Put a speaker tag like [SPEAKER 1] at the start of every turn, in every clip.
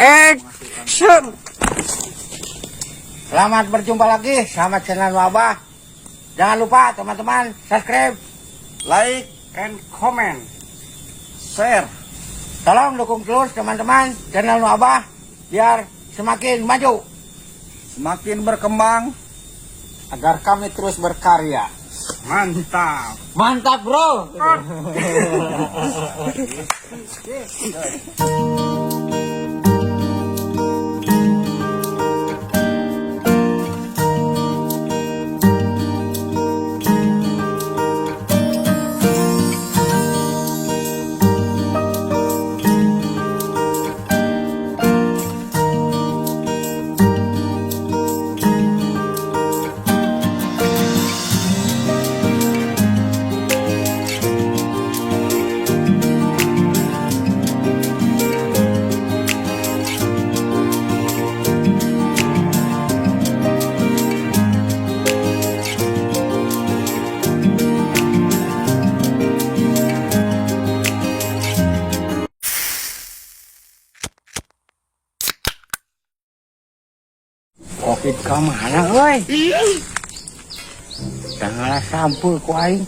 [SPEAKER 1] Action. Selamat berjumpa lagi sama channel Wabah. Jangan lupa teman-teman subscribe,
[SPEAKER 2] like and comment, share.
[SPEAKER 1] Tolong dukung terus teman-teman channel Wabah biar semakin maju,
[SPEAKER 2] semakin berkembang,
[SPEAKER 3] agar kami terus berkarya.
[SPEAKER 2] Mantap.
[SPEAKER 1] Mantap, bro. Covid ka mana euy? Janganlah sampul ku aing.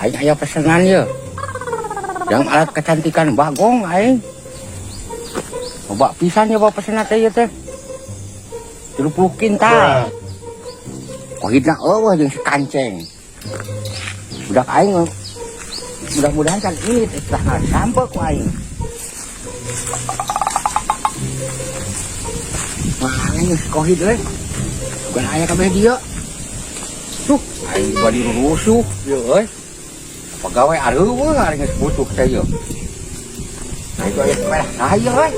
[SPEAKER 1] Aing aya pesenan ye. Yang alat kecantikan bagong aing. Loba pisan ye bawa pesenan teh ieu teh. 30 kintal. Kohidna eueuh jeung si kanceng. Budak aing mudah-mudahan kan ini teh tah sampul ku aing. Mana si Kohid euy? Bukan aya kabeh dia. Tuh, aing bari rusuh ieu euy. Pegawai areueuh ari geus butuh teh ieu. Nah itu aya sepeda saya euy.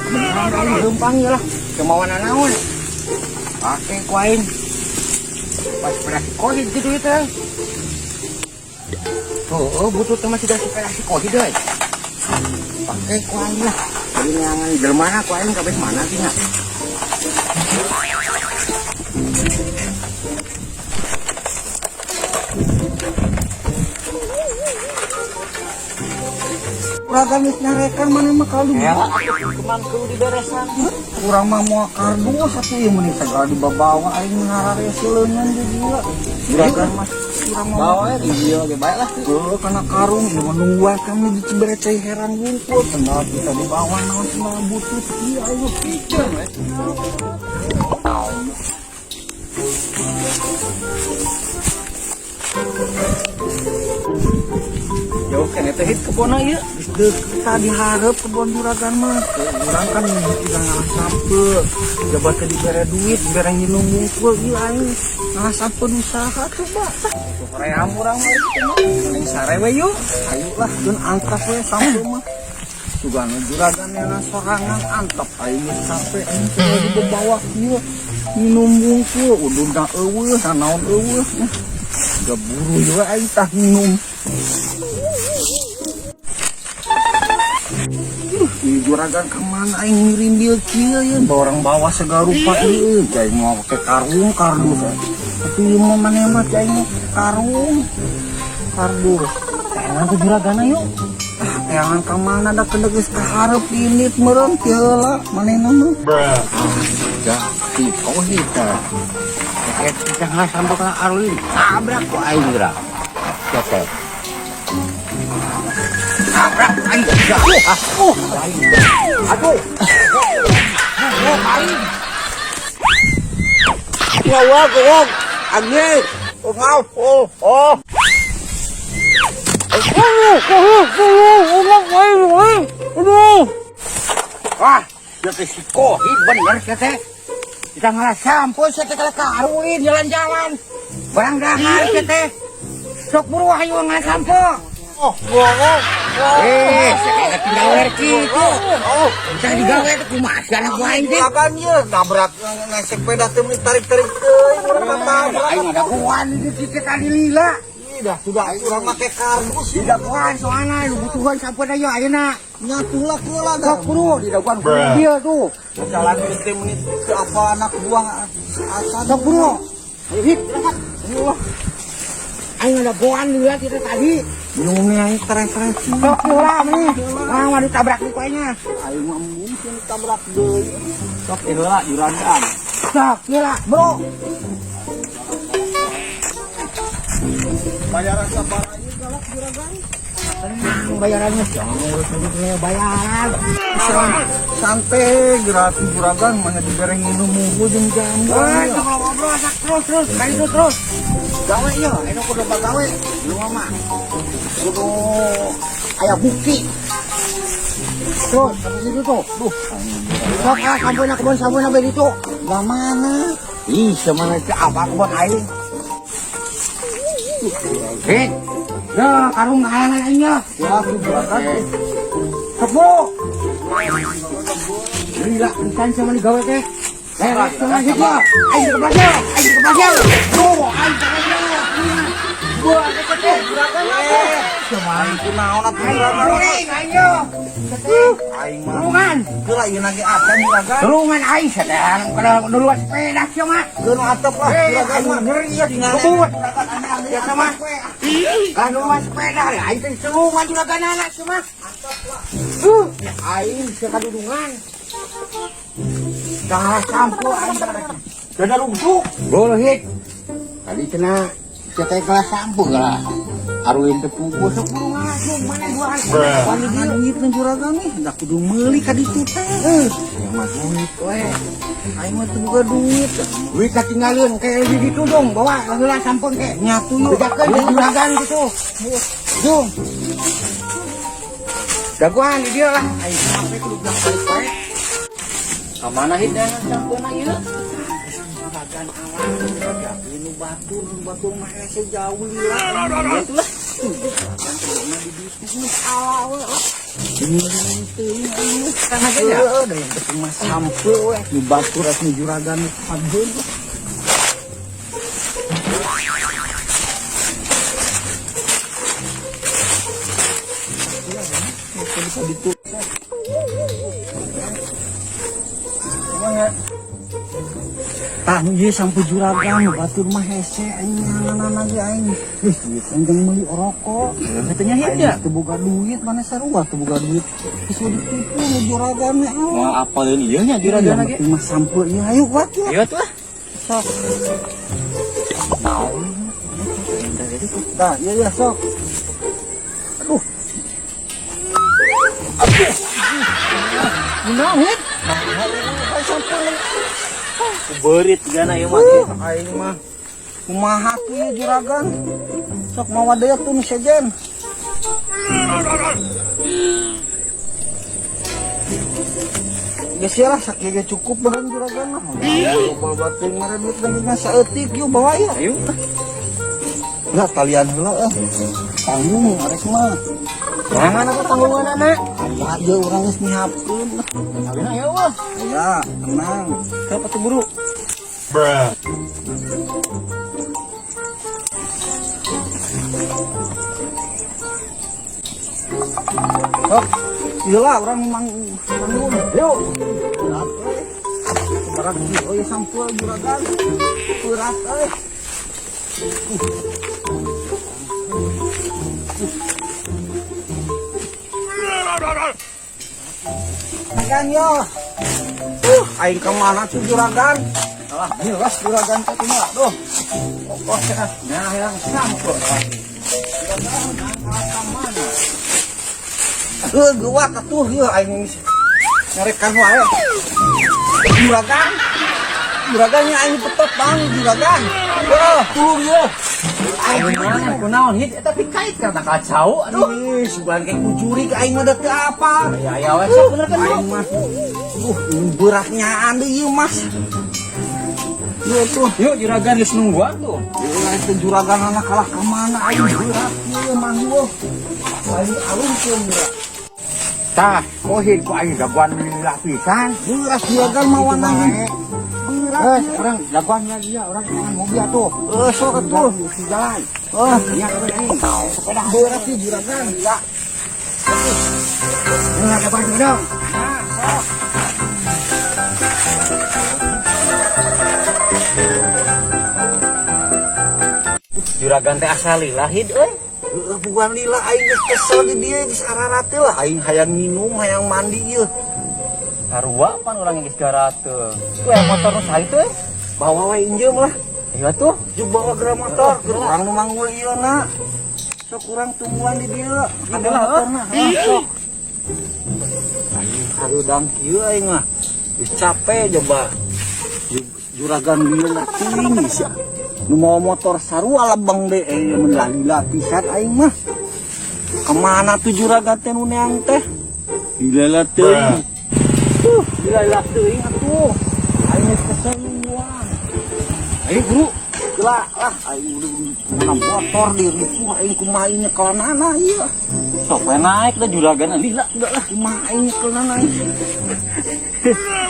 [SPEAKER 1] Beneran aing leumpang ieu lah. Teu mawana naon. Pake ku aing. Pas sepeda si Kohid kitu ieu teh. Tuh, butuh teh masih da sepeda si Kohid euy. Pake ku aing lah. Jadi neangan jelema ku aing kabeh mana tinggal.
[SPEAKER 2] Urang geus nyarekan mana mah kaldu.
[SPEAKER 3] Ya, kuman kudu diberesan.
[SPEAKER 2] Urang mah moal kardus atuh ieu meni segala dibabawa aing ngararesi leungeun di dieu. Juragan mah urang mah
[SPEAKER 3] bawa di dieu ge bae lah.
[SPEAKER 2] Heuh, kana karung ieu mah nungguan kami di Cibere cai herang wungkul. Sendal kita dibawa naon sendal butut ieu ayo pikir we.
[SPEAKER 3] Jauh kan teh hit kebonna ieu.
[SPEAKER 2] Geus deukeut tadi hareup kebon juragan mah. Urang kan udah ngalah sampeu. Jabat teh dibere duit, dibere nginum wungkul ieu aing. Ngalah sampeu usaha coba.
[SPEAKER 3] Hoream urang mah ieu mah. Mending sare we yuk.
[SPEAKER 2] Ayo lah keun angkat we sampeu mah. Sugan juragan yang sorangan antep aing geus capek aing teh dibawa kieu. Nginum wungkul ududna eueuh, naon eueuh. Gaburu juga aing tah nginum. Ih, juragan kemana aing ngirim kieu ye orang bawa segala rupa ieu cai mau pakai karung kardus tapi ieu mah maneh mah cai mau karung kardus
[SPEAKER 3] Teangan ku juragan yuk.
[SPEAKER 2] Ah teangan ka mana da keun geus kahareup init meureun teu heula manehna mah.
[SPEAKER 1] Ya, si Kohid teh. Kita nggak sampai ke arulin, tabrak ku aing geura. Teh. Tabrak aing. Aing. Aduh. Aing. Ya wah, goong. Anjing. Oh, oh. Wah, ya teh si Kohid bener sia teh. Kita ngalah sampeu sia teh ka arulin jalan-jalan. Barang dahar sia teh. Sok buru hayu ngalah sampeu.
[SPEAKER 3] Oh, goong.
[SPEAKER 1] Eh, saya tinggal wer kitu.
[SPEAKER 2] Oh,
[SPEAKER 1] Bisa digawe teh kumaha sia anak gua aing teh.
[SPEAKER 2] juragan ye nabrak ngesek sepeda teh meuni tarik-tarik teuing urang mah tabrak.
[SPEAKER 1] Aing ada kuan di titik kali lila.
[SPEAKER 2] Ih, dah sudah urang make kardus
[SPEAKER 1] Tidak kuan soalna nu butuhan sampeu aya ayeuna.
[SPEAKER 2] nyatulah keula dah.
[SPEAKER 1] Sok buru di daguan dia tuh.
[SPEAKER 2] Jalan geus teh meuni teu apa anak buah asa.
[SPEAKER 1] Sok buru. Ayo hit, berangkat. Ayo. Aing ada goan lila kita tadi.
[SPEAKER 2] Minumnya aing keren-keren.
[SPEAKER 1] Sok heula nih. Ah, mah ditabrak di kuenya.
[SPEAKER 2] Aing mah mungkin ditabrak deui. Sok heula juragan.
[SPEAKER 1] Sok heula, Bro.
[SPEAKER 2] Bayaran sabaraha ieu galak juragan?
[SPEAKER 1] Tenang bayarannya. Jangan ngurus ngurus bayaran.
[SPEAKER 2] Santai gratis juragan mana dibere nginum munggu jeung jambu.
[SPEAKER 1] Eh, kalau ngobrol sak terus terus, kayak itu terus. Gawe ya, enak kudu bagawe. Lu mah kudu aya bukti. Terus, sampai situ tuh. Duh. Sok ah, sampuna kebun sampuna sampai ditu.
[SPEAKER 2] Lah mana?
[SPEAKER 1] Ih, semana teh apa kebun aing. Hei, ya karung halangan aing ya.
[SPEAKER 2] Ya juragan.
[SPEAKER 1] Sepuh. Gila, pisan sama digawe teh. Eh, sama gitu. Aing ke belakang, aing ke belakang. Tuh, aing ke belakang. Gua ke teh, juragan atuh. Sama
[SPEAKER 2] Aing kunaon atuh
[SPEAKER 1] aing
[SPEAKER 2] juragan?
[SPEAKER 1] kuring aing yo.
[SPEAKER 2] Aing mah.
[SPEAKER 1] Tulungan.
[SPEAKER 2] Geula ieu lagi acan juragan.
[SPEAKER 1] Tulungan aing sadar kana duluan sepeda sia mah.
[SPEAKER 2] Geuna atep lah
[SPEAKER 1] Eh,
[SPEAKER 2] juragan
[SPEAKER 1] aing
[SPEAKER 2] mah.
[SPEAKER 1] ngeri ya kebut. Ya sama. Lah duluan sepeda aing teh tulungan juragan anak sia mah. Aing sia kadudungan. Dah sampo aing dada rungtuk. Boleh hit. Tadi cenah sia teh kelas sampo lah. Aruin teu puguh sok buru ngajung mana duaan.
[SPEAKER 2] Wani duit nu juragan nih, da kudu meuli ka ditu teh.
[SPEAKER 1] Ya mah duit we.
[SPEAKER 2] Aing mah teu boga duit.
[SPEAKER 1] Duit katinggalin kayak di ditu dong, bawa heula sampun ke.
[SPEAKER 2] Nyatu yuk.
[SPEAKER 1] Bejakeun di juragan gitu. Dung. Daguan di dia lah. Aing sampai kudu bilang balik wae.
[SPEAKER 3] Ka mana hid dan sampuna ieu?
[SPEAKER 2] Juragan awal nu batur, nu batur mah hese jauh lila.
[SPEAKER 3] Ieu tuh lah.
[SPEAKER 2] Juragan teh di ditu geus ala we.
[SPEAKER 3] Kan aja ya.
[SPEAKER 2] Heeh, da yang penting mah sampe we. Nu batur rek nu juragan nu pageun. Bisa ditu. Tah ieu sampe juragan nu batur mah hese aing nganana ge aing. Ih, duit aing jeung meuli rokok.
[SPEAKER 3] Katanya hid ya.
[SPEAKER 2] Aing teu boga duit mana sarua teu boga duit. Geus we ditipu nu juragan mah.
[SPEAKER 3] Moal apaleun ieu nya juragan ge.
[SPEAKER 2] Yang penting mah sampe ieu ayo kuat ya.
[SPEAKER 3] Ieu tuh lah.
[SPEAKER 2] Sok. Tah, iya ya sok. Aduh.
[SPEAKER 3] Kunaon hid?
[SPEAKER 2] Ayo sampe.
[SPEAKER 3] Beurit gana ieu mah.
[SPEAKER 2] Aing mah kumaha tuh ieu juragan. Sok mawa deui atuh nu sejen. Geus lah sakieu ge cukup beureun juragan mah. Loba batur mere duit lagi saeutik yeuh bawa yeuh.
[SPEAKER 3] Ayo.
[SPEAKER 2] Lah talian heula eh. Tanggung arek mah.
[SPEAKER 3] Jangan aku tanggunganana.
[SPEAKER 2] Aya ieu urang geus nyiapkeun.
[SPEAKER 3] Kawin ayo wah.
[SPEAKER 2] Aya, tenang.
[SPEAKER 3] Siapa tuh buru?
[SPEAKER 2] Sok, ieu lah urang mang tanggung.
[SPEAKER 1] Yuk.
[SPEAKER 2] Berat euy. Berat euy sampeu juragan. Berat euy. Juragan yo. Aing ke mana tuh juragan? Alah, jelas juragan teh mah. Duh. Pokok cenah.
[SPEAKER 1] Nah, yang sampeu.
[SPEAKER 2] Heuh, geuwat atuh ieu aing nyarekan wae. Juragan. Juragannya aing betot bang juragan. Wah, tulung ieu.
[SPEAKER 3] Aing mana kunaon hid eta pikait karena kacau. Aduh.
[SPEAKER 2] Ih, sugan kayak kucuri ke aing mah da teu apa.
[SPEAKER 3] Ya ya we sok bener kan
[SPEAKER 2] Aing mah. Beratnya deui ieu Mas. Ieu tuh.
[SPEAKER 3] Yuk juragan geus nungguan tuh.
[SPEAKER 2] Ieu itu juragan anak kalah ka mana aing berat ieu mah eueuh. Aing alungkeun berat.
[SPEAKER 1] Tah, kohid ku aing daguan lila pisan.
[SPEAKER 2] Beras juragan mawana
[SPEAKER 1] Bae.
[SPEAKER 2] Berat.
[SPEAKER 1] Eh, orang daguan lagi ya, orang jangan mobil atuh.
[SPEAKER 2] Eh, sok atuh.
[SPEAKER 1] Di jalan.
[SPEAKER 2] Oh,
[SPEAKER 1] Iya, kabeh aing. Sepeda.
[SPEAKER 2] berat sih juragan.
[SPEAKER 1] Ya. Nah, daguan dong.
[SPEAKER 2] Nah, sok.
[SPEAKER 3] Juragan teh asal lila hid euy.
[SPEAKER 2] Heueuh, bukan lila aing geus kesel di dieu, geus ararate lah aing, hayang minum, hayang mandi ieu.
[SPEAKER 3] Sarua pan urang geus garate. Tuh yang motor nu saha itu eh?
[SPEAKER 2] Bawa we, injem lah.
[SPEAKER 3] Ayo tuh.
[SPEAKER 2] Juk bawa geura motor, keur urang nu manggul ieu na. Sok kurang tungguan di dieu. Ada motorna, heuh, sok. Aing hareudang kieu aing mah. Geus capek coba. Juragan lila teuing sia. Nu mawa motor sarua lebeng deh, eh mun lila pisan aing mah. Kemana tuh juragan teh nu neang teh? Lila teuing. Lila teuing atuh. Aing geus kesel nungguan.
[SPEAKER 1] Ayo buru.
[SPEAKER 2] Gila lah, aing udah mana motor di ricuh aing, kumaha ieu nyekelanana ieu.
[SPEAKER 3] Sok we naik dah, juragan lila
[SPEAKER 2] Enggak lah, kumaha aing nyekelanana ieu.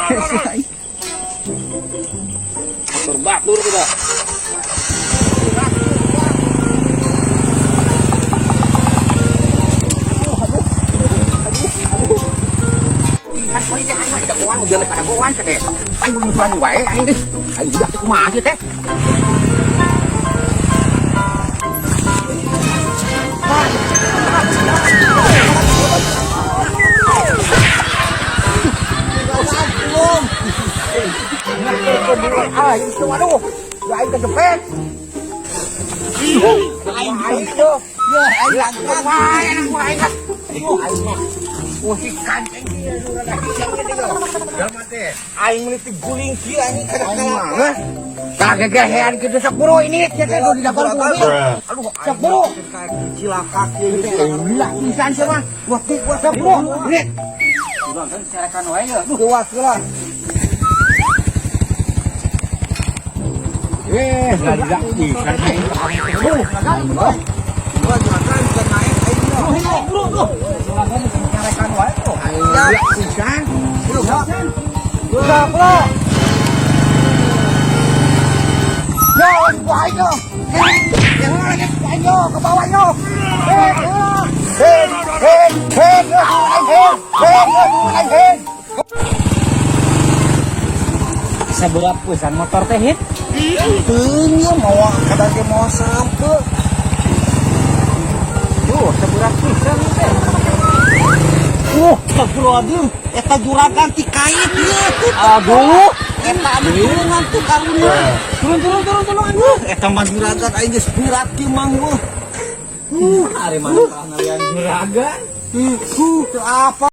[SPEAKER 2] Si aing.
[SPEAKER 3] Motor batur tidak.
[SPEAKER 1] Kan poe teh aing mah jagoan, mobil pada goan teh. Aing musuhan wae aing teh. Aing budak teh kumaha sih teh? Aing tuh aduh, ya aing kejepit. Aing tuh. Ya aing wae anak aing. Aing mah. Wah, si kancing ieu nu rada hijau ieu teh. Jelema teh.
[SPEAKER 2] Aing meuni guling kieu anjing
[SPEAKER 1] Aing mah. Kalah gegehean kitu, sok buru ini teh teh di dalam mobil.
[SPEAKER 2] Aduh,
[SPEAKER 1] Sok buru.
[SPEAKER 2] kayak cilaka kieu gitu.
[SPEAKER 1] Gila pisan sia mah.
[SPEAKER 2] Wah, wah,
[SPEAKER 1] Sok buru. Ini.
[SPEAKER 3] Juragan carekan wae ya.
[SPEAKER 2] Kewas lah.
[SPEAKER 1] Eh, lila pisan aing.
[SPEAKER 2] Gua juragan bisa naik aing mah.
[SPEAKER 3] Bro, bro. Juragan carekan wae tuh.
[SPEAKER 1] Aing lila pisan.
[SPEAKER 2] Udah, bro.
[SPEAKER 1] Yo, aing yo. Yang lagi aing yo ke bawah yo. Eh, eh, eh, eh, aing eh, eh, aing eh.
[SPEAKER 3] Saberat pisan motor teh hit.
[SPEAKER 2] Teuing ieu mawa kada ge mawa sampe.
[SPEAKER 3] Duh, saberat pisan teh.
[SPEAKER 2] Astagfirullahaladzim, eta juragan ti kait ieu tuh.
[SPEAKER 3] Aduh.
[SPEAKER 2] Eta anu tulungan tuh karunya.
[SPEAKER 3] Turun turun turun turun.
[SPEAKER 2] Eta mah juragan aing geus berat kieu mang weuh.
[SPEAKER 3] Ari mana ngalian juragan.
[SPEAKER 2] Teu apa.